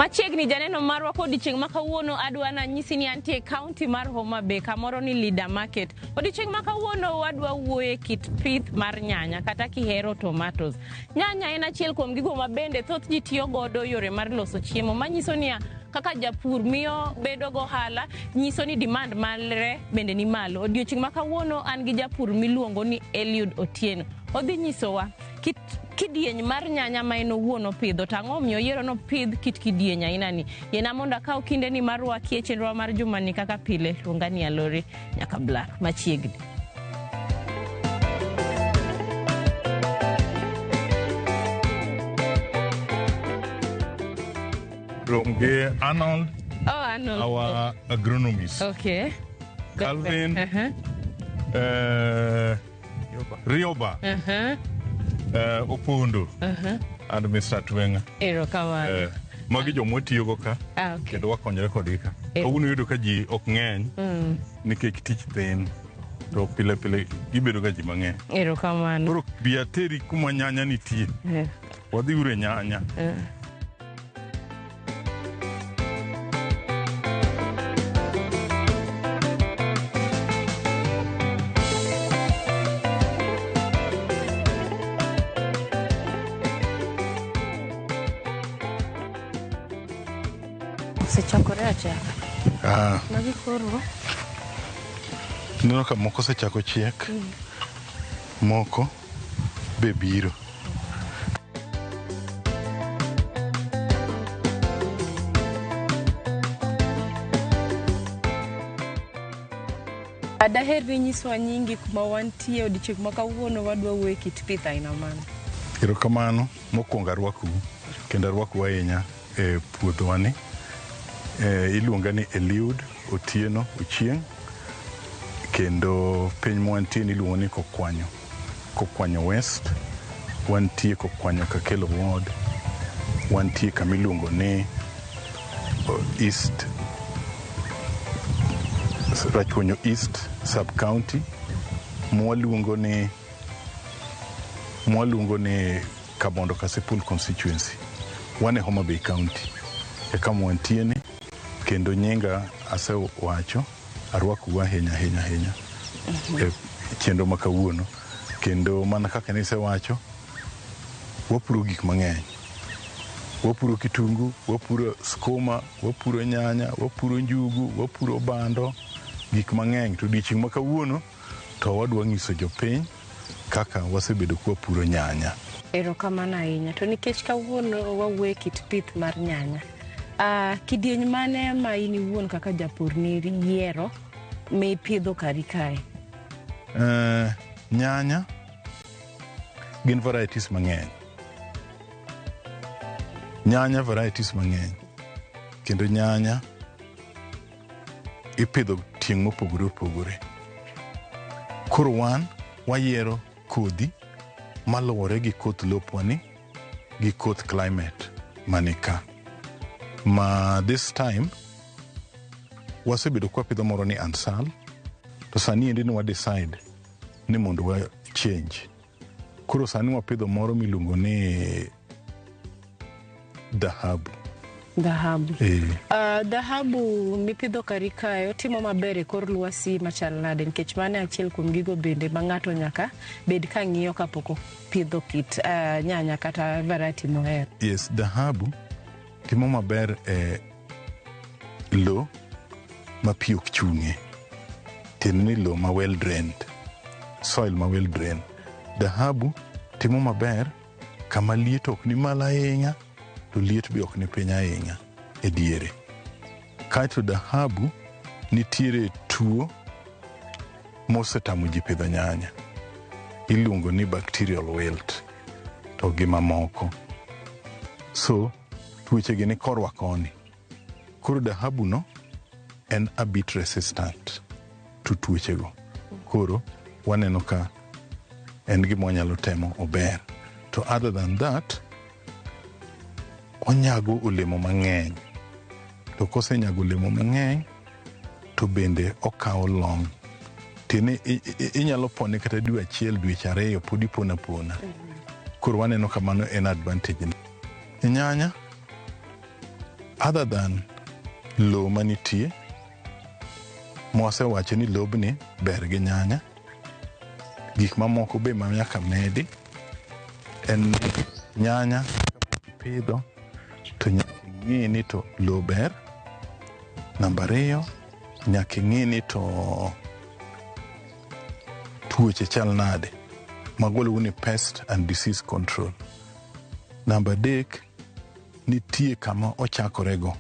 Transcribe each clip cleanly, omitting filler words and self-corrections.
Machiegni janeno marwa ko odiechieng' ma kawuono adwa nanyisi ni antie e kaunti mar Homa Bay kamoro ni Leader Market. Odiechieng' ma kawuono wadwa wuoye kit pith mar nyanya kata kihero tomatoes. Nyanya en achiel kuom gigo ma bende thoth ji tiyo godo yore mar loso chiemo manyiso niya kaka japur miyo bedo gohala nyiso ni demand mare bende ni malo. Odiechieng' ma kawuono an gi japur miluongo ni Eliud Otieno. Odhi nyisowa kit kidieny mar nyanya ma en owuon opidho to ang'o omiyo oyiero nopidh kit kidieny ainani. Yiena mondo akaw kindeni mar rwaki e chenrowa mar jumani kaka pile luonga ni Alori nyaka Black machiegni. Rom gi Arnold, Oh, Arnold. our agronomist. Okay. Calvin, Rioba, Opondo, and Mr. Twenga. Erokamano. Magi joma watiyogo ka Ah, okay. kendo wakonyore kodgi ka. Kawuono iyudo ka ji ok ng'eny nikech tich thin to pile pile gibedo ga ji mang'eny. Erokamano. Koro bi ateri kuma nyanya nitie. Wadhi uru e nyanya. Osechakore achaka. Ah, Magi koro ineno ka moko osechako chiek, moko be biro. Daher ni nyiswa nyingi kuma wantie odiochieng' ma kawuono wadwa wuoyo e kit pith aina mane. Erokamano mokwongo arwakou kendo arwakou ahinya e puodhowani. Iluonga ni Eliud Otieno Ochieng' kendo piny mwantie ni iluongo ni Kokwanyo, Kokwanyo West. Wantie Kokwanyo Kakelo Ward. Wantie kama iluongo ni East Rachuonyo East Sub County mwaluongo ni Kabondo Kasipul constituency. Wan e Homa Bay County e kama wantie ni kendo nyinga asewacho arwakou ahinya ahinya ahinya e chenro ma kawuono kendo mana kaka nisewacho wapuro gik mang'eny. Wapuro kitungu, wapuro skuma, wapuro nyanya, wapuro njugu, wapuro bando, gik mang'eny. To odiochieng' ma kawuono to wadwa nyiso jopiny kaka wasebedo kwapuro nyanya. Erokamano ahinya. To nikech kawuono wawuoyo e kit pith mar nyanya, kidieny mane ma in iwuon kaka japur niyiero mipidho kari kae? Nyanya gin varieties mang'eny. Nyanya varieties mang'eny. Kendo nyanya ipidho tieng' mopogore opogore. Koro wan wayiero kodhi maluwore gi koth lopwa ni gi koth climate mani ka. Ma this time wasebedo kwapidho moro ni Ansal to sani endi ni wa decide ni mondo wa change. Koro sani wapidho moro miluongo ni Dhahabu. Dhahabu. Dhahabu mipidho kari kae otimo maber e kor lwasi machal nade? Nikech mano e achiel kuom gigo bende ma ng'ato nyaka bed ka ng'iyo kapok opidho kit nyanya kata variety mohero. Yes, dhahabu timo maber e lo ma pi ok chung'e. Tiende ni lo ma well drained, soil ma well drained. Dhahabu timo maber kama liet ok ni malo ahinya to liet be ok ni piny ahinya e diere. Kaeto dhahabu nitiere tuo mosetamo ji pidho nyanya iluongo ni bacterial wilt to gi mamoko. So tuoche gi ni korwa koni. Koro dhahabu no en a bit resistant to tuoche go. Koro waneno ka en gima wanyalo temo ober. To other than that, onyago olemo mang'eny. To kosenyago olemo mang'eny, to bende okawo long. Tiende inyalo pone kata dwe achiel, dweche ariyo, pod ipono apona. Koro waneno ka mano en advantage ne. Nyanya, Other than lowo manitie, mwasewacho ni lobni ber gi nyanya, gik mamoko be ma nyaka medi en ni nyanya kapok ipidho to nyaka ing'i ni to lowo ber. Namba ariyo, nyaka ing'i ni to tuoche chal nade. Mago waluongo ni pest and disease control. Namba adek, nitie kama ochakorego.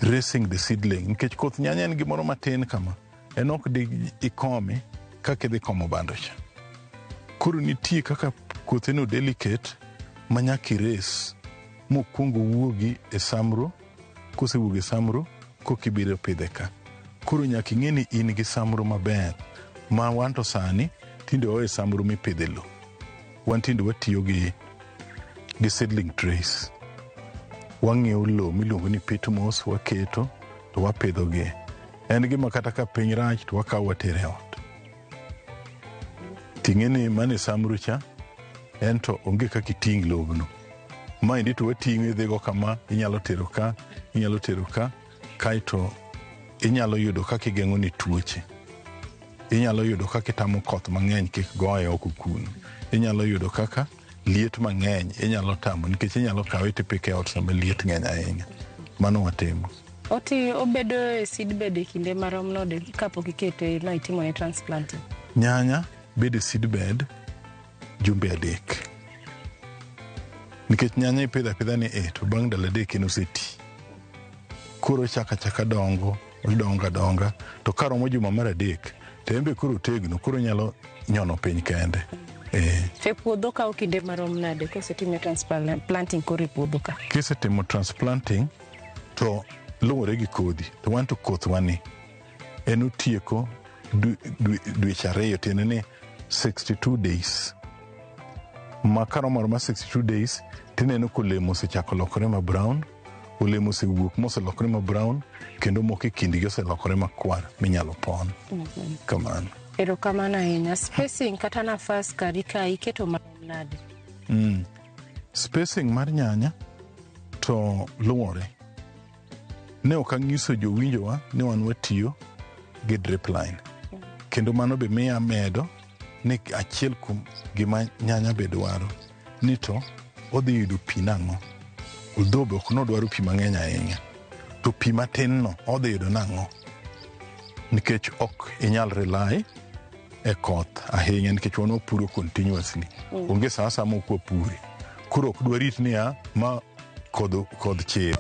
Raising the seedling. Nikech koth nyanya en gimoro matin kama. En ok di ikome kaka idhi komo bando cha. Koro nitie kaka kotheno delicate ma nyaka ires mokwongo wuogi e samro, kosewuok e samro koka ibiro pidhe ka. Koro nyaka ing'e ni in gi samro maber ma wan to sani tinde wawe samro mipidhe lo. Wan tinde watiyo gi seedling trays. Wang'iewo lo miluongo ni pitmos waketo to wapidhogie. En gima kata ka piny rach to wakawo watere e ot. Ting'e ni mane samro cha en to onge kaka iting' lobno. Maendi to wating'o idhigo kama inyalo tero ka, inyalo tero ka, kaeto inyalo yudo kaka igeng'o ne tuoche. Inyalo yudo kaka itamo koth mang'eny kik goye oko kuno. Inyalo yudo kaka liet mang'eny inyalo tamo nikech inyalo kawe tipike e ot sama liet ng'eny ahinya. Mano watimo. Oti obedo e seedbed e kinde marom nade kapok ikete no itimone transplanting? Nyanya bedo e seedbed jumbe 3. Nikech nyanya ipidho apidha ni e to bang' ndalo 3 en oseti. Koro ochako achaka dongo, odongo adonga to karomo juma mar 3 to en be koro otegno koro onyalo nyono piny kende. To e puodho kawo kinde marom nade kosetime transplanting koro e puodho ka? Kisetimo transplanting to luwore gi kodhi to wan to kothwa ni en otieko dweche 2 tiende ni 62 days. Ma karomo aroma 62 days tineno ka olemo osechako lokore ma brown, olemo osewuok moselokore ma brown kendo moko e kindgi oselokore makwar minyalo pon. Kamano. Erokamano ahinya. Spacing kata nafas kari ka iketo marom nade? Spacing mar nyanya to luwore. Ne ok anyiso jowinjowa ni wan watiyo gi drip line. Kendo mano be miyo amedo ni achiel kuom gima nyanya be dwaro ni to odhi yudo pi nang'o. Although be ok nodwaro pi mang'eny ahinya. To pi matin no odhi yudo nang'o. Nikech ok inyal rely e koth ahinya nikech wan wapuro continuously. Onge sa asaya ma ok wapure. Koro ok dwarit niya ma kodh chir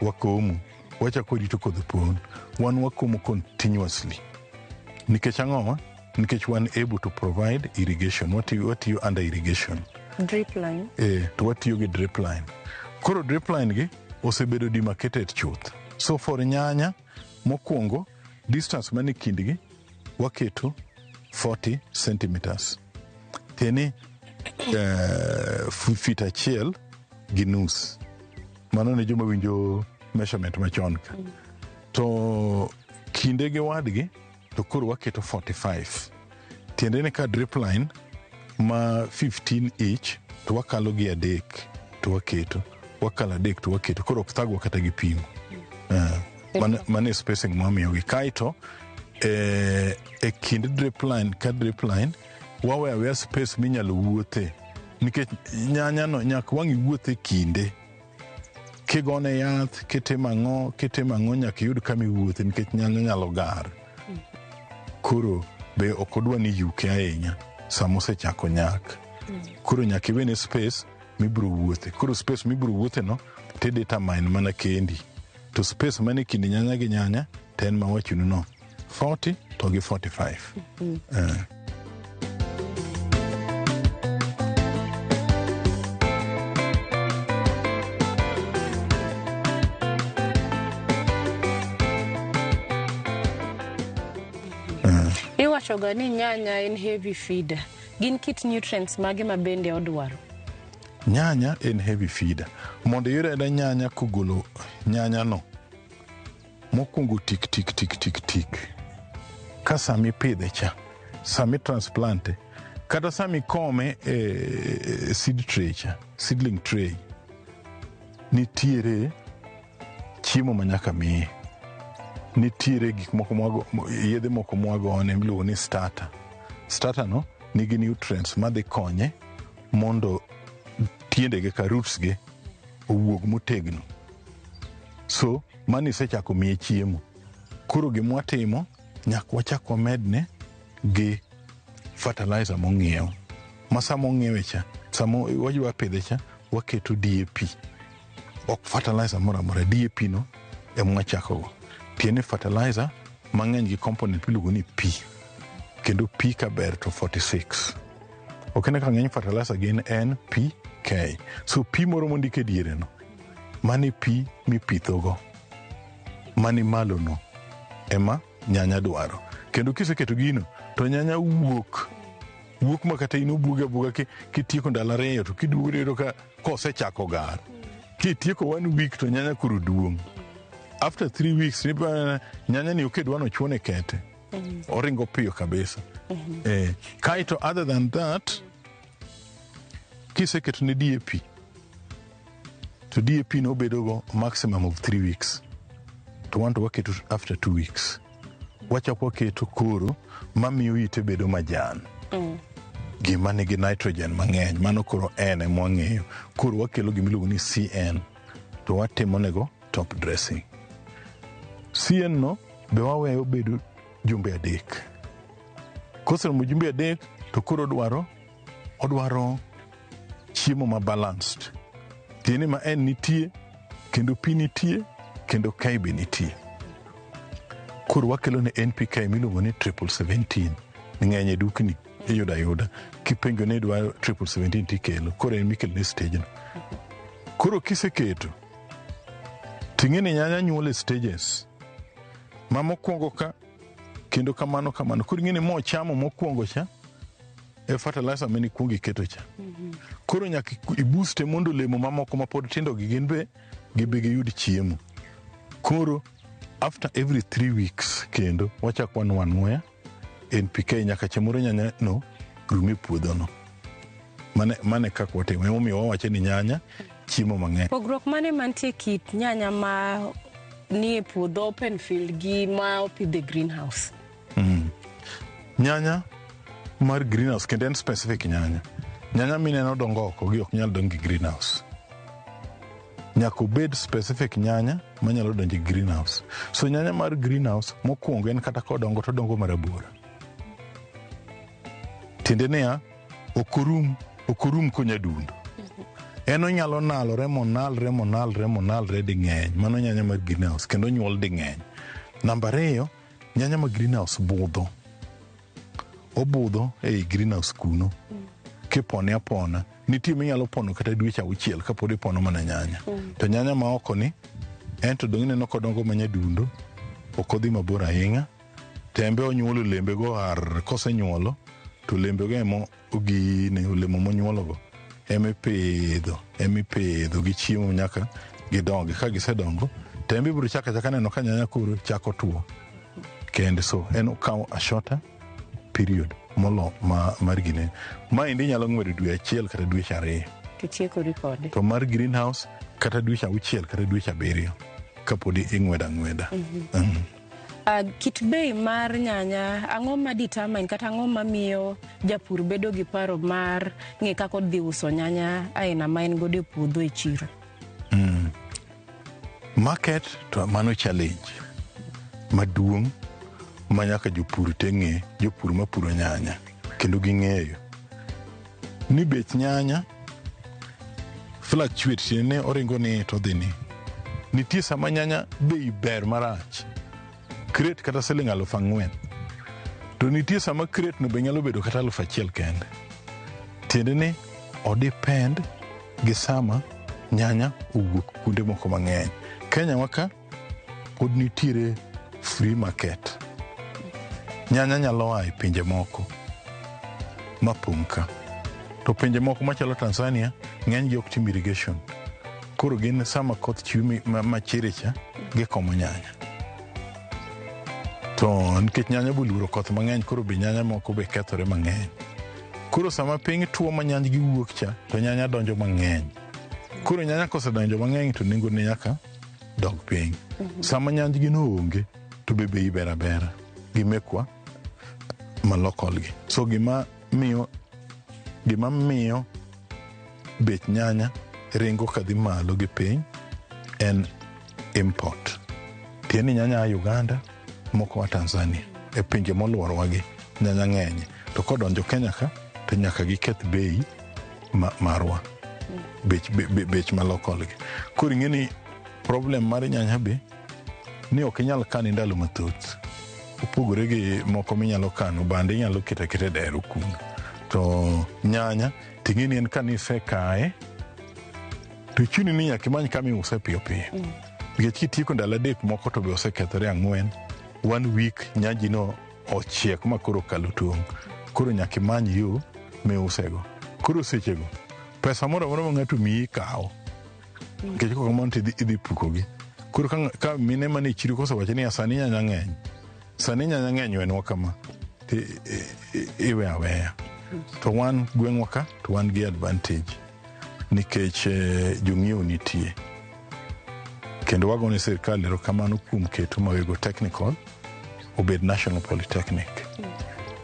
wakomo. Wachako warito kodh pon. Wan wakomo continuously. Nikech ang'owa? Nikech wan able to provide irrigation. Watiyo under irrigation. Drip line. To watiyo gi drip line. Koro drip line gi osebedo demarcated chuth. So for nyanya, mokwongo, distance mane kindgi waketo 40 centimeters. Tiende feet 1.5. Mano ne joma winjo measurement machon ka. To kinde gi wadgi to koro waketo 45. Tiende ni ka drip line ma 15 each to wakalo gi 3 to waketo. Wakalo 3 to waketo. Koro ok thagwa kata gi pimo. Mano e spacing mwamiyogi. Kaeto e kind drip line ka drip line waweyo aweya space minyalo wuothe. Nikech nyanya no nyaka wang' iwuoth e kinde. Kigone yath, kitimo ang'o, nyaka iyud kama iwuothe nikech nyanya nyalo gar. Koro be ok odwa ni yuke ahinya sama osechako nyak. Koro nyaka iwene space mibiro wuothe. Koro space mibiro wuothe no to determine mana kendi. To space mane kind nyanya gi nyanya to en mawachonu no 40 to gi 45. Iwachoga ni nyanya en heavy feeder. Gin kit nutrients mage ma bende odwaro? Nyanya en heavy feeder. Mondo iyud ayuda nyanya kogolo nyanya no, mokwongo tik tik tik tik tik. Ka sama ipidhe cha, sama transplante, kata sama ikome e seed tray cha, seedling tray, nitiere Chiemo ma nyaka miye. Nitiere gik moko mwago, yedhe moko mwagone miluongo ni starter. Starter no nigi nutrients madhi konye mondo tiendege ka roots ge owuog motegno. So mano isechako miye chiemo. Koro gima watimo nyaka wachak wamedne gi fertilizer mong'iew. Ma sama ong'iewe cha, sama wadwa pidhe cha, waketo DAP. Ok fertilizer moro amora, DAP no ema wachako go. Tiende fertilizer mang'eny gi component miluongo ni P. Kendo P kaber to 46. Ok ine ka ng'eny fertilizer gin N, P, K. So P moro mondik e diere no, mano e P mipitho go. Mani malo no ema nyanya dwaro. Kendo kiseketo gino, to nyanya wuok. Wuok ma kata in obuogi abuoga kitieko ndalo 2 to kiduogo iyudo ka kosechako gar. Kitieko one week to nyanya koro duong'. After 3 weeks nyanya ni ok idwa nochuone kete. Oringo piyo kabisa. Kaeto other than that, kiseketo ne DAP, to DAP no bedo go maximum of 3 weeks. To wan to waketo after 2 weeks. Wachako waketo koro mamiyo ite bedo majan. Gima nigi nitrogen mang'eny, mano koro N ema wang'eyo. Koro wakelo gimiluongo ni CN to watimo nego top dressing. CN no be waweyo bedo jumbe 3. Koseromo jumbe 3 to koro odwaro chiemo ma balanced. Tiende ma N nitie, kendo P nitie, kendo K be nitie. Koro wakelo ne NPK miluongo ni 777. Ng'eny e dukni iyudo ayuda. Kipenjo ni idwa 777 tikelo. Koro en mikelo ne stage no. Koro kiseketo, ting'e ni nyanya nyuol e stages. Ma mokwongo ka, kendo kamano kamano. Koro ing'e ni mochamo mokwongo cha, e fertilizer mane ikwongo iketo cha. Koro nyaka ibooste mondo olemo mamoko mapod tindo gi gin be gibi giyud chiemo. Koro after every 3 weeks kendo wachak wanwoya NPK nyaka chieng' moro nyanya no rum e puodho no. Mane kaka watimo. Emomiyo wawacho ni nyanya chiemo mang'eny. Pogruok mane mantie kit nyanya ma nie puodho open field gi ma opidh e greenhouse? Nyanya mar greenhouse kendo en specific nyanya. Nyanya mineno dongo oko gi ok nyal dongo e greenhouse. Nyaka obed specific nyanya manyalo donjo e greenhouse. So nyanya mar greenhouse mokwongo en kata kodongo to odongo marabora. Tiende niya, ok orum konyadundo. En onyalo nalore monalre monalre monalre ding'eny. Mano nyanya mar greenhouse kendo onyuol ding'eny. Namba 2, nyanya mar greenhouse budho. Obudho ei greenhouse kuno. Kipone apona. Nitie minyalo pono kata dweche 6 kapod ipono mana nyanya. To nyanya ma oko ni, en to dong' ineno kodongo ma nyadundo, ok odhi mabor ahinya. Tembe onyuolo olembego ar kosenyuolo, to olembego ema ogine, olemo monyuologo ema ipidho, ema ipidho gi chiemo nyaka gidongi. Ka gisedongo, tembe ibiro chako achaka neno ka nyanya koro chako tuo kende. So en okawo a shorter period molo ma, mar gine. Maendi inyalo ng'wedo dwe 1 kata dweche 2. Titiekori kode. To mar greenhouse kata dweche 6 kata dweche 7 kapod ing'wedo ang'weda. Kit bei mar nyanya ang'o ma determine kata ang'o mamiyo japur bedo gi paro mar ng'e kaka odhi uso nyanya aina ma en godo e puodho e chiro? Market to mano challenge maduong' ma nyaka jopur te ng'e, jopur mapuro nyanya kendo ging'eyo ni bech nyanya fluctuate, tiende ni oringo ni to odhi ni. Nitie sama nyanya bei ber marach, crate kata siling 4,000. To nitie sama crate no be nyalo bedo kata 1,000 kende. Tiende ni o depend gi sama nyanya owuok kuonde moko mang'eny. Kenya wa ka pod nitiere free market. Nyanya nyalo a e pinje moko mapong' ka. To pinje moko machalo Tanzania ng'eny gi ok tim irrigation. Koro gin sama koth chwe machiri cha gikomo nyanya. To nikech nyanya boluoro koth mang'eny koro be nyanya moko be kethore mang'eny. Koro sama piny tuo ma nyanjgi wuok cha to nyanya donjo mang'eny. Koro nyanya kosedonjo mang'eny to nengo ne nyaka dog piny. Sama nyanjgi no onge to be bei ber abera gi mekwa ma local gi. So gima miyo gima miyo bech nyanya ringo kadhi malo gi piny en import. Tiende ni nyanya a Uganda, moko a Tanzania. E pinje moluorowa gi nyanya ng'enye. To kodonjo Kenya ka to nyaka giketh bei ma, marwa. Bech, be, be, bech ma local gi. Koro ing'e ni problem mar nyanya be ni ok inyal kane ndalo mathoth. Opogore gi moko minyalo kano, bande inyalo keto aketa e dero kuno. To nyanya ting'e ni en ka nisekaye to chuni ni nyaka imany kama iuse piyo piyo. Nikech kitieko ndalo 3 moko to be osekethore 4, 1 week nyanji no ochiek ma koro okalo tong'. Koro nyaka imany yo miusego. Koro sechego pesa moro amora ma ng'ato miyi ikawo. Nikech kok kamano to idhi pukogi. Koro ka mine mane chiro kosewacho ni sani nyanya ng'eny, sani nyanya ng'eny wenwa kama, to iwe aweya. To wan gweng'wa ka to wan gi advantage nikech jong'iewo nitie. Kendo wagone sirkal erokamano kuom keto Mawego Technical obed National Polytechnic.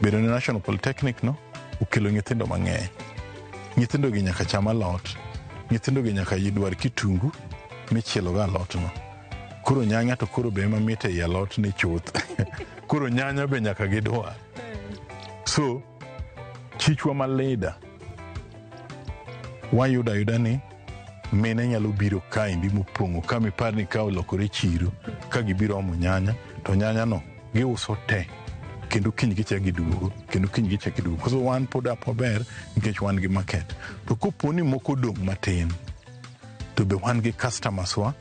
Bedo ni National Polytechnic no okelo nyithindo mang'eny. Nyithindo gi nyaka cham alot, nyithindo gi nyaka dwar kitungu michielo go alot no. Koro nyanya to koro be ema mit ei alot ni chuth. Koro nyanya be nyaka gidwar. So, chichwa ma leader wayudo ayuda ni mine nyalo biro kaendi mopong'o kama ipar ni ka olokore chiro ka gibiro omo nyanya to nyanya no giuso te kendo kiny gichak giduogo kendo kiny gichak giduogo. Koso wan pod up maber nikech wan gi market. To kopo ni moko odong' matin to be wan gi customers wa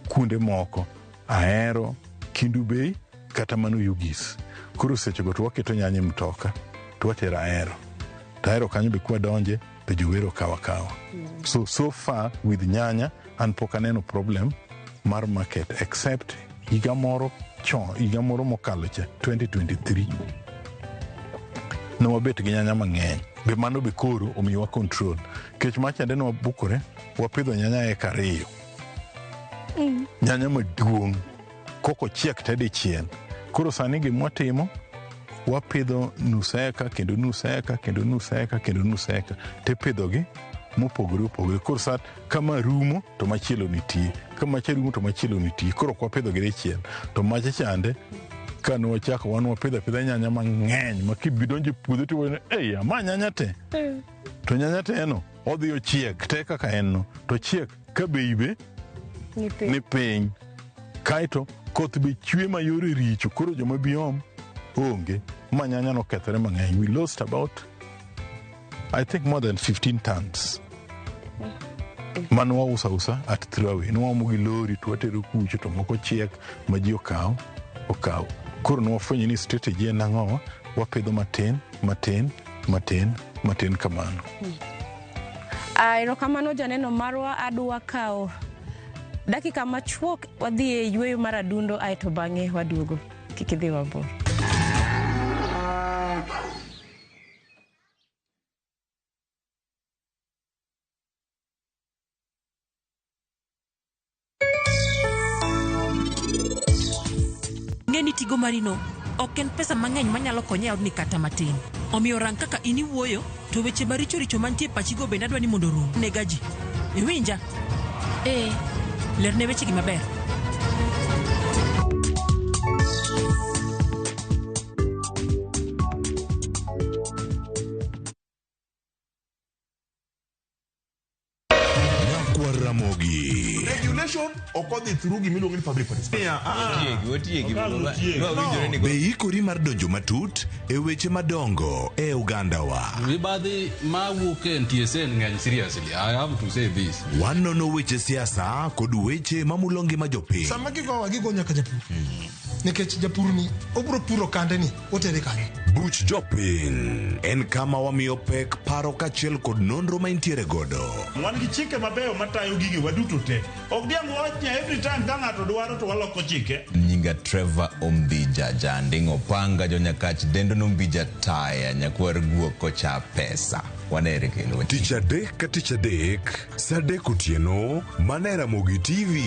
kuonde moko Ahero, Kendu Bay kata mano Ugis. Koro sechego to waketo nyanya e mtoka to watero Ahero. To Ahero kanyo be kwadonje to jowero kawa kawa. So, so far with nyanya an pok aneno problem mar market except higa moro chon, higa moro mokalo cha 2023 ne wabet gi nyanya mang'eny be mano be koro omiyowa control nikech machande ne wabukore wapidho nyanya eka 2 nyanya maduong' koko chiek te dichiel. Koro sani gima watimo wapidho nus eka kendo nus eka kendo nus eka kendo nus eka tipidhogi mopogore opogore. Koro sa kama rumo to machielo nitie, ka macha rumo to machielo nitie. Koro ok wapidhogi dichiel to macha chande ka ne wachako wan wapidho apidha nyanya mang'eny ma kidonjo e puodho tiwacho ni ei ma nyanya te to nyanya te no odhi ochiek te kaka en no to chiek ka bei be ni piny. Kaeto koth be chwe ma yore richo koro joma bi om onge ma nyanya nokethore mang'eny. We lost about I think more than 15 tons. Mano wauso ausa at throwaway. Nwaomo gi lori to watero kucho to moko chiek ma ji okaw okaw. Koro nwafwenyo ni strategy en ang'owa, wapidho matin matin matin matin kamano. Erokamano janeno marwa, adwa kawo dakika machuok wadhi e yueyo mar adundo aeto bang'e waduogo. Kik idhi mabor. Ng'e ni tigo marino ok en pesa mang'eny manyalo konye e odni kata matin. Omiyo rang kaka in iwuoyo, to weche maricho richo mantie e pachigo bende adwa ni mondo orum. Nega ji. Iwinja? Ee, lerne wechegi maber. Nyakwar Ramogi. Regulation ok odhi through gima iluongo ni public participation. Otiegi, otiegi. Wawinjore ni Be ikori mar donjo matut e weche madongo e ogandawa? Mibadhi ma wuok e NTSA ng'eny seriously. I have to say this. Wanono weche siasa kod weche mamulo ngima jopiny. Sama gigowa gigo nyaka japur. Nikech japur ni obro puro kande ni otere kanye. Buch Jopiny en kama wamiyo pek paro kaachiel kod nonro ma intiere godo. Wan gi chike mabeyo matayo gigewa duto te. Ok diang' wawach ni every time ka ng'ato dwaro to waloko chike. Nyinga Trevor Ombija Janding Opanga Jonyakach dendo nombija taya nyakwar guok kocha pesa. Wanere kendo. Tich adek ka tich adek, saa adek otieno, mana e Ramogi TV.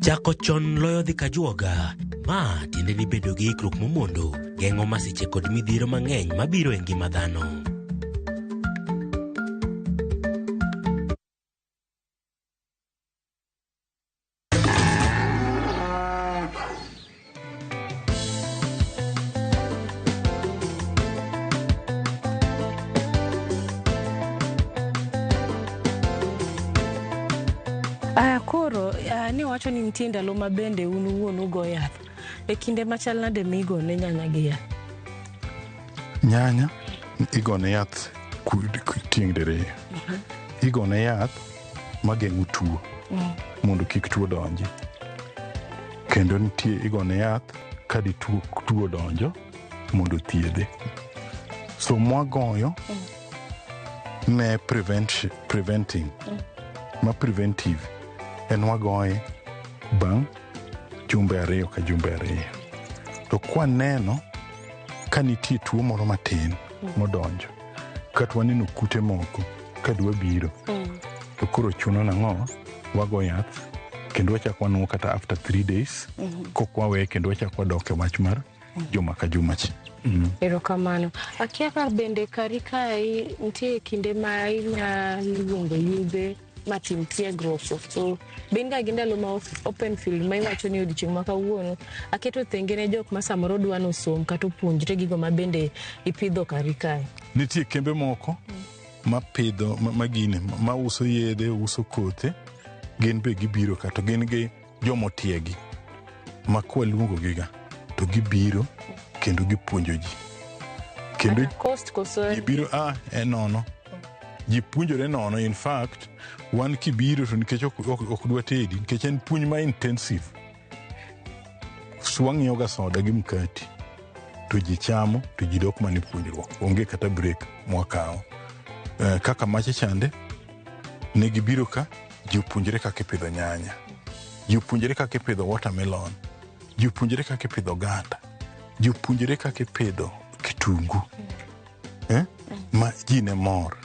Chako chon loyo dhi kajuoga. Ma tiende ni bedo gi ikruok momondo, geng'o masiche kod midhiero mang'eny mabiro e ngima dhano. Aya koro ni wacho ni nitie ndalo ma bende un uwuon ugo yath. E kinde machal nade migone nyanya gi yath? Nyanya igone yath tieng' diriyo. Igone yath mageng'o tuo mondo kik tuo donji. Kendo nitie igone yath ka di tuo donjo mondo thiedhe. So mwagoyo ne preventing ma preventive en wagoye bang' jumbe 2 ka jumbe 2. To kwaneno ka nitie tuo moro matin modonjo kata waneno kute moko kadwa biro to koro chuno nang'o wago yath kendo wachak wanuo kata after 3 days kok waweye kendo wachak wadok e wach mar juma ka juma chi. Erokamano. Akia ka bende kari kae nitie kinde ma inya luongo yudhe matim tiegruok so be in ga gi ndalo ma open field ma iwacho ni odiochieng' ma kawuono aketo thenge ne jok ma samoro dwa nosom kata opuonjre gigo ma bende ipidho kari kae. Nitie kembe moko mapidho ma gine ma uso yedhe, uso kothe, gin be gibiro ka to gin gi jomotiegi ma kwaluongo giga to gibiro kendo gipuonjo ji. Kendo cost koso ji biro e nono. Ji puonjore nono. In fact, wan kibiro to nikech ok dwa tedi nikech en puonj ma intensive. Wang'iewo ga soda gi mkati to ji chamo to ji dok mana e puonjruok. Onge kata break mwakawo. Kaka macha chande ne gibiro ka ji opuonjre kaka ipidho nyanya, ji opuonjre kaka ipidho watermelon, ji opuonjre kaka ipidho oganda, ji opuonjre kaka ipidho kitungu. Ma ji ne mor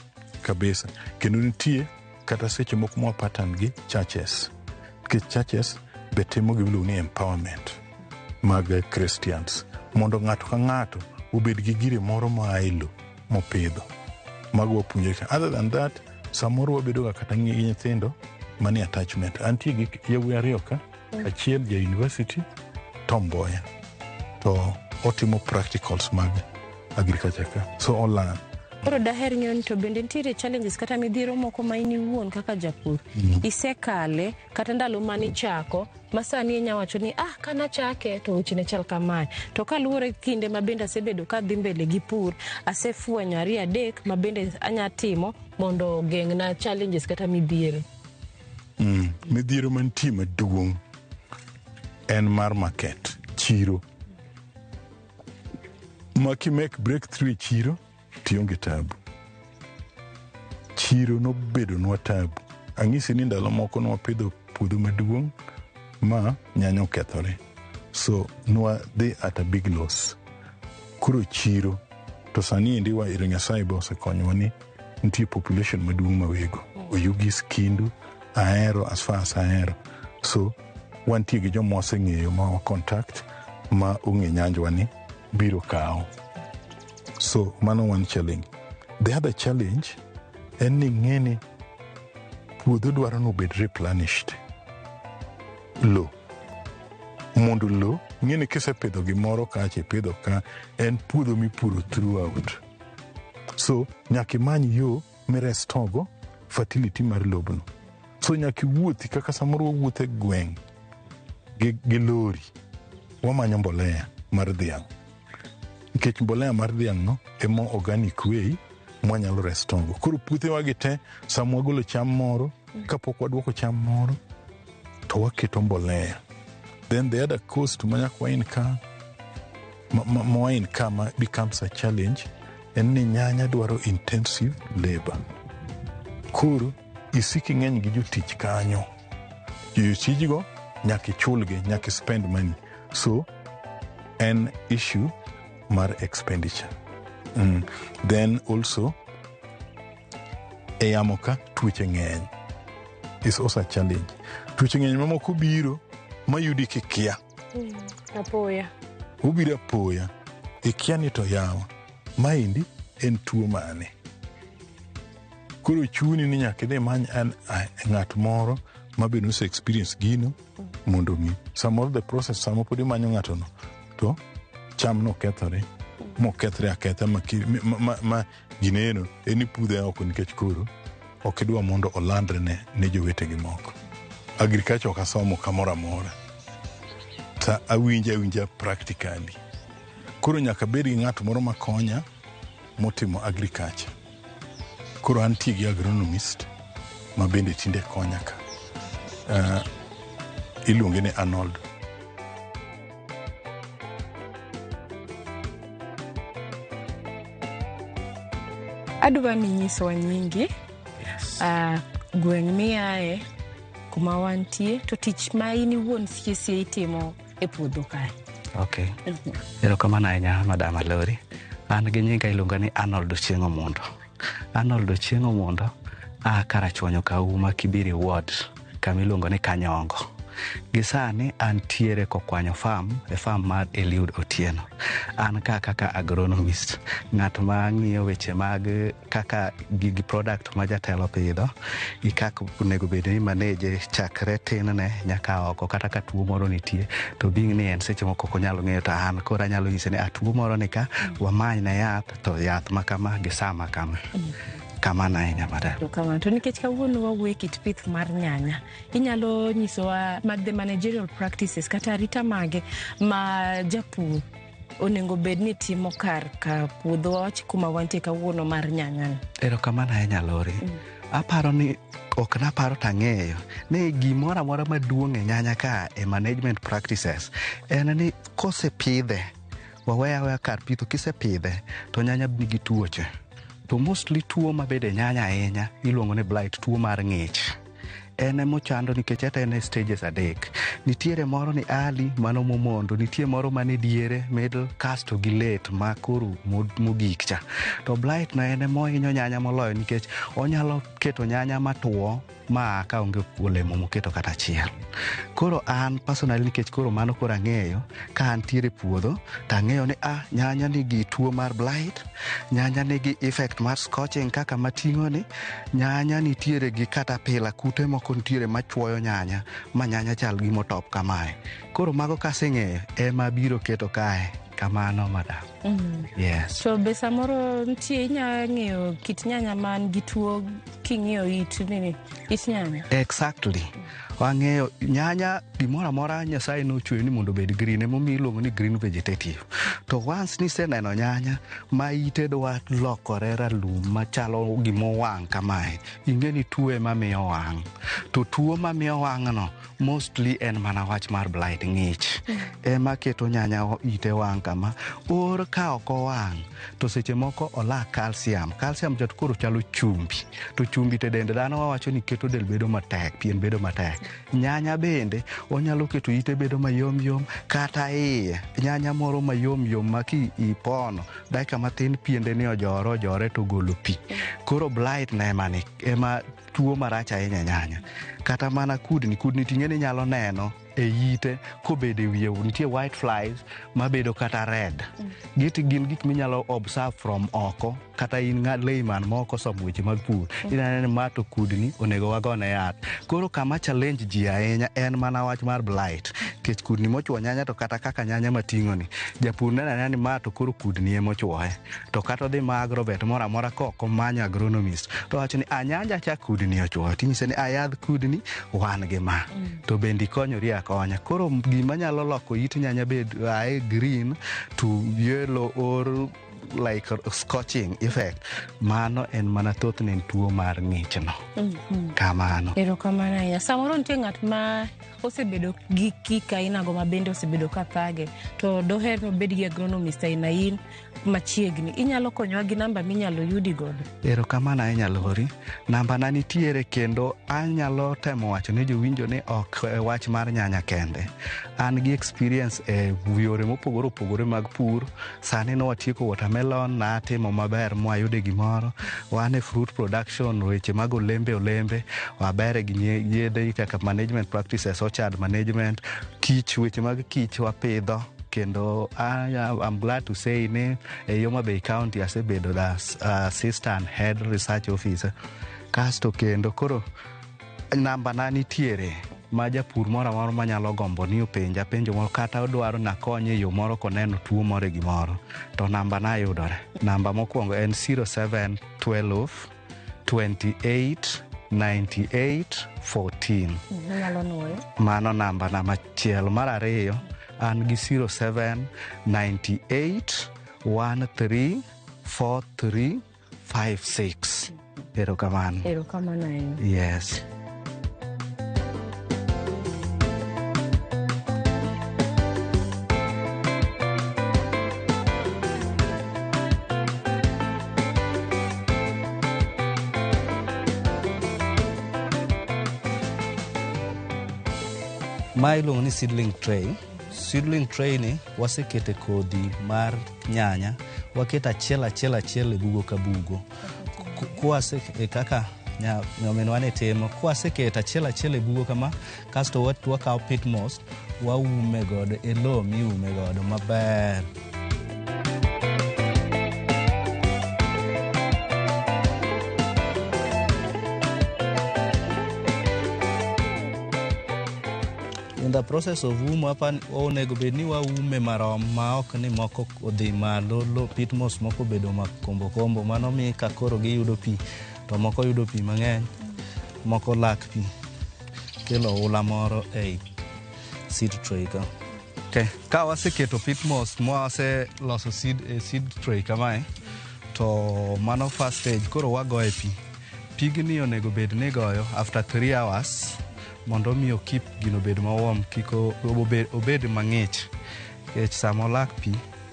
kabisa. Kendo nitie kata seche moko mwa pattern gi churches. Nikech churches be timo gima iluongo ni empowerment mag Christians mondo ng'ato ka ng'ato obed gi gire moro moa e lo mopidho. Mago wapuonjre ka. Other than that, samoro wabedo ga kata gi nyithindo manie attachment. Antie gi yawuoyi 2 ka, achiel ja university Tom Mboya to otimo practicals mag agriculture ka. So olearn. Koro daher ng'eyo ni to bende nitiere challenges kata midhiero moko ma in iwuon kaka japur isekale kata ndalo manichako ma sani inya wacho ni kanachake to weche ne chal kamae, to kaluwore gi kinde ma bende asebedo kadhi mbele gi pur asefwenyo 2 3 ma bende anya timo mondo ogeng'na challenges kata midhiero. Midhiero mantie maduong' en mar market, chiro. Ma kimek breakthrough e chiro tionge tabu. Chiro nobedonwa tabu. Ang'isi ni ndalo moko nwapidho puodho maduong' ma nyanya okethore. So nwadhi at a big loss. Koro chiro to sani endi wa ero Nyasaye be osekonyowa ni nitie population maduong' mawego. Oyugis, Kindu, Ahero as far as Ahero. So wantie gi joma waseng'eyo ma wa contact ma ong'e nyanjwa ni biro kawo. So mano one challenge. The other challenge en ni ng'e ni puodho dwaro ni obed replenished. Lo. Mondo lo, ng'e ni kisepidho gimoro kacha ipidho ka, en puodho mipuro throughout. So nyaka imany yo mirestore go fertility mar lobno. So nyaka iwuothi kaka samoro wawuotho e gweng' gi lori, wamanyo mbolea mar dhiang'. Nikech mbolea mar dhiang' no ema organic way mwanyalo restore go. Koro puothewa gi te, sama wagolo cham moro, kapok waduoko cham moro, to waketo mbolea. Then the other cost ma nyaka wain ka, ma wain ka ma becomes a challenge, en ni nyanya dwaro intensive labor. Koro isik ing'eny gi jotich kanyo. Jotijgo nyaka ichulgi, nyaka spend money. So en issue mar expenditure. Then also e yamo ka tuoche ng'eny is also a challenge. Tuoche ng'eny mamoko biro Mayudi kikia. Apoya. Obiro apoya. Ikia ni to yawa. Maendi en tuo mane? Koro chuni ni nyaka idhi imany ng'at moro ma be nose experience gino mondo mi. Samoro the process sama pod imanyo ng'ato no to cham no kethore mokethre aketha ma gineno en ipudhe oko nikech koro ok idwa mondo olandre ne jowetegi moko. Agriculture ok asomo kamoro amora. Ta awinja practically. Koro nyaka bed gi ng'at moro makonya motimo agriculture. Koro antie gi agronomist ma bende tinde konya ka. Iluonge ni Arnold. Adwa ni nyiswa nyingi. Gweng' miaye, kuma wantie, to tich ma in iwuon sie itimo e puodho kae. Okay. Erokamano ahinya Madam Alori. An gi nyinga iluonga ni Arnold Ochieng' Omundo. Arnold Ochieng' Omundo a Karachuonyo Kauma Kibiri Ward kama iluongo ni Kanyongo. Gi sani antiere Kokwanyo Farm, e farm mar Eliud Otieno. An ka kaka agronomist, ng'at ma ng'iyo weche mag kaka gigi product ma jatelo pidho, gi kaka onego bed ni manage chakre tin ne nyaka oko, kata ka tuo moro nitie to being ni en seche moko ok onyal ng'eyo, to an koro anyalo nyise ni a tuo moro ni ka wamany ne yath, to yath ma kama gi saa ma kama. Kamano ahinya, madam. Erokamano. To nikech kawuono wawuoyo e kit pith mar nyanya, inyalo nyisowa the managerial practices kata arita mage ma japur onego bed ni timo kar ka puodho wawach kuma wantie kawuono mar nyanya ni. Erokamano ahinya Lori. Aparo ni ok naparo tang'eyo ni gimoro amora maduong' e nyanya ka e management practices en ni kosepidhe, waweya aweya kar pitho, kisepidhe to nyanya nigi tuoche, to mostly tuo mabedo e nyanya ahinya iluongo ni blight, tuo mar ng'ich. En emochando nikech eta en e stages adek. Nitiere moro ni early, mano momondo, nitie moro mane diere, middle, kasto gi late ma koro mogik cha. To blight no en emohinyo nyanya moloyo nikech onyalo keto nyanya matuo ma ka onge olemo moketo kata achiel. Koro an personally, nikech koro mano koro ang'eyo ka antiere e puodho tang'eyo ni a nyanya nigi tuo mar blight, nyanya nigi effect mar scorching kaka mating'o ni nyanya nitiere gi caterpillar, kute moko nitiere machuoyo nyanya ma nyanya chal gi motop kamae. Koro mago kaseng'eyo ema abiro keto kae. Kamano, madam. Yes. To be samoro nitie inya ng'eyo kit nyanya man gi tuo king'iyo it nini, it nyanya? Exactly. Wang'eyo nyanya gimoro amora Nyasaye nochweyo ni mondo obed green, emomiyo iluongo ni green vegetative. To once niseneno nyanya ma ite dwa lokore ralum machalo gimowang' kamae, ing'e ni tuo ema miyo wang'. To tuo mamiyo wang' no mostly en mana wach mar blight, ng'ich ema keto nyanya ite wang' kama. Or ka ok owang' to seche moko olak calcium. Calcium cha to koro chalo chumbi, to chumbi to e dend dhano wawacho ni keto del bedo matek, pien bedo matek. Nyanya bende onyalo keto ite bedo mayom yom, kata iye nyanya moro mayom yom ma ki ipono dakika matin piende ni ojore ojore to golo pi. Koro blight na ema ni ema tuo marach ahinya e nyanya. Kata mana kudni, kudni ting'e ni nyalo neno e ite kobedo e wiye, nitie white flies mabedo kata red. Giti gin gik minyalo observe from oko, kata in ng'a layman ma ok osomo weche mag pur, ineno ni ma to kudni onego wagone yath. Koro kama challenge ji ahinya en mana wach mar blight, nikech kudni mochuo nyanya to kata kaka nyanya mating'o ni, japur neno anena ni ma to koro kudni emochuoye, to kata odhi ma agrovet moro amora kok omanyo agronomist to wacho ni a nyanja cha kudni ochuoyo, tinyise ni a yadh kudni wan gi ma to bende ikonyori akonya. Koro gima nyalo loko it nyanya bed ae green to yellow or like scorching effect, mano en mana thothne en tuo mar ng'ichno. Kamano. Erokamano ahinya. Samoro nitie ng'at ma osebedo gi gik ainago ma bende osebedo ka thage, to doher ni obed gi agronomist aina in machiegni. Inyalo konyowa gi namba minyalo yudi godo? Erokamano ahinya Lori. Nambana nitiere kendo anyalo temo wacho ne jowinjo ni ok e wach mar nyanya kende. An gi experience e yore mopogore opogore mag pur. Sani ne watieko watermelon, natimo maber mwayude gimoro. Wan e fruit production, weche mag olembe olembe, waber gi yedhe kaka management practices. orchard management, kich, weche mag kich wapidho kendo I'm glad to say ni e Homa Bay County asebedo the assistant head research officer. Kasto kendo koro namba na nitiere ma japur moro amora manyalo gombo ni openja penjo moro kata odwaro nakonye e yo moro koneno tuo moro e gimoro to namba na yudore. Namba mokwongo en 0712 28 98 14. Inyalo nuoyo. Mano namba na machielo. Mar ariyo an gi 0798 13 43 56. Erokamano. Erokamano ahinya. Yes. Ma iluongo ni seedling tray. Seedling tray ni wasekete kodhi mar nyanya, waketo achiel achiel achiel e bugo ka bugo. Kwase e kaka nyaminwa ni timo, kwaseketo achiel achiel e bugo kama, kasto wakawo pitmos waume godo e lowo miume godo maber. In the process of umo apa onego bed ni waume marom ma ok ni moko odhi malo lo pitmos moko obedo makombo kombo mano mi ka koro giyudo pi to moko yudo pi mang'eny moko lak pi kelo oula moro ei seed tray ka. Okay. Ka waseketo pitmos mwaseloso seed tray kamae to mano first stage koro wagoye pi. Pigni onego bed ni igoyo after 3 hours mondo mi okip gino obed ma warm kik obed mang'ich nikech sama olak pi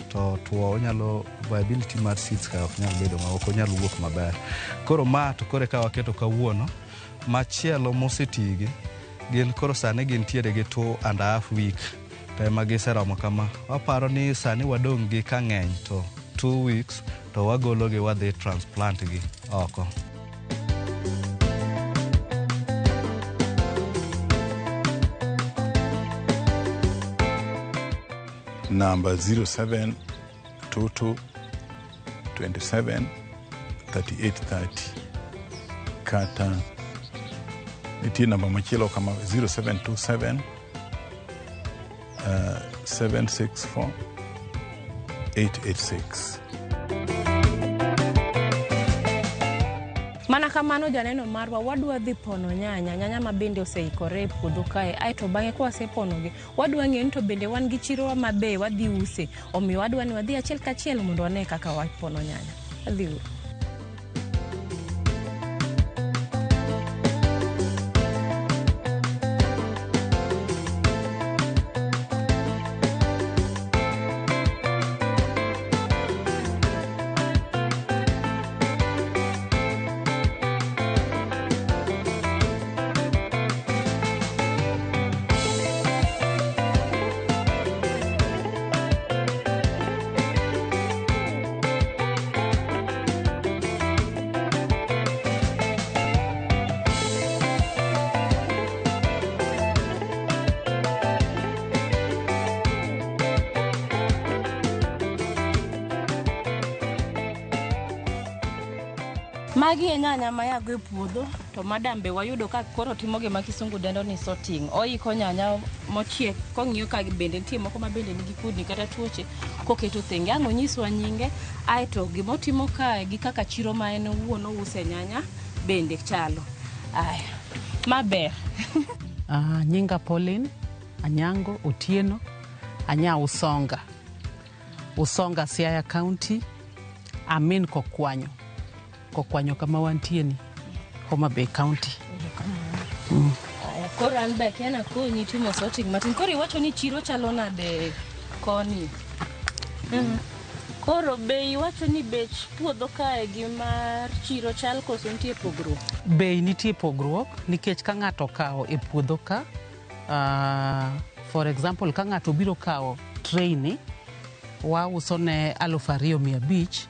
to tuo onyalo viability mar seeds ka ok nyal bedo ma ok onyal wuok maber. Koro ma to koro eka waketo kawuono machielo mosetigi gin koro sani gintiere gi 2.5 week to ema giseromo kama. Waparo ni sani wadong' gi ka ng'eny to 2 weeks to wagologi wadhi transplant gi oko. Namba 0722 27 38 30 kata nitie namba machielo kama 0727 764 886. Mana kamano janeno marwa wadwa dhi pono nyanya, nyanya ma bende oseikore e puodho kae, aeto bang'e kwaseponogi wadwa ng'eyo ni to bende wan gi chirowa mabe wadhi use, omiyo wadwa ni wadhi achiel kachiel mondo wane kaka wapono nyanya. Wadhi uru. Magi e nyanya ma yago e puodho to madam be wayudo ka koro timo gima kisungu dendo ni sorting. Oiko nyanya mochiek kong'iyo ka bende nitie moko ma bende nigi kudni kata tuoche koketo thenge. Ang' onyiswa nyinge aeto gimotimo kae gi kaka chiro ma en owuon ouse nyanya bende chalo. Aya, maber. Nyinga Pauline Anyango Otieno anya Usonga. Usonga Siaya County, amin Kokwanyo. Kokwanyo kama wantie ni Homa Bay County. Aya, koro an be akia nakonyi timo sorting matin. Koro iwacho ni chiro chalo nade koni? Koro be iwacho ni bech puodho kae gi mar chiro chal koso nitie pogruok? Bei nitie pogruok nikech ka ng'ato okawo e puodho ka, for example ka ng'ato biro kawo tray ni wauso ne 2500,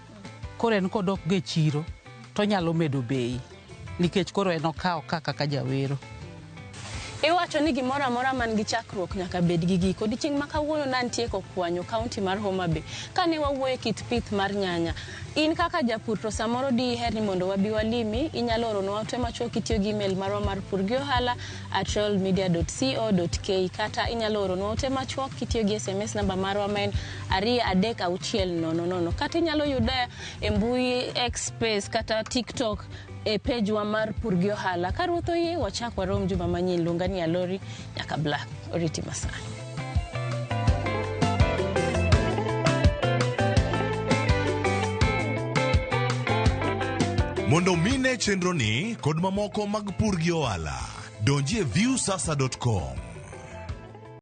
koro en kodok go e chiro to onyalo medo bei nikech koro en okawo ka kaka jawero. Iwacho ni gimoro amora man gi chakruok nyaka bed gi giko. Odiechieng' ma kawuono nantie kokwanyo kaunti mar Homa Bay kane wawuoyo e kit pith mar nyanya. In kaka japur to samoro diher ni mondo wabi walimi, inyalo oronwa ote machuok kitiyo gi email marwa mar purgiohala@royalmedia.co.ke kata inyalo oronwa ote machuok kitiyo gi SMS namba marwa ma en 23600 kata inyalo yuda e mbui X space kata TikTok e page wa mar Pur gi Ohala. Ka Ruoth oyie, wachak warom juma manyien. Luonga ni Alori nyaka Black. Oriti masani. Mondo mine chenroni kod mamoko mag pur gi ohala, donji e viusasa.com.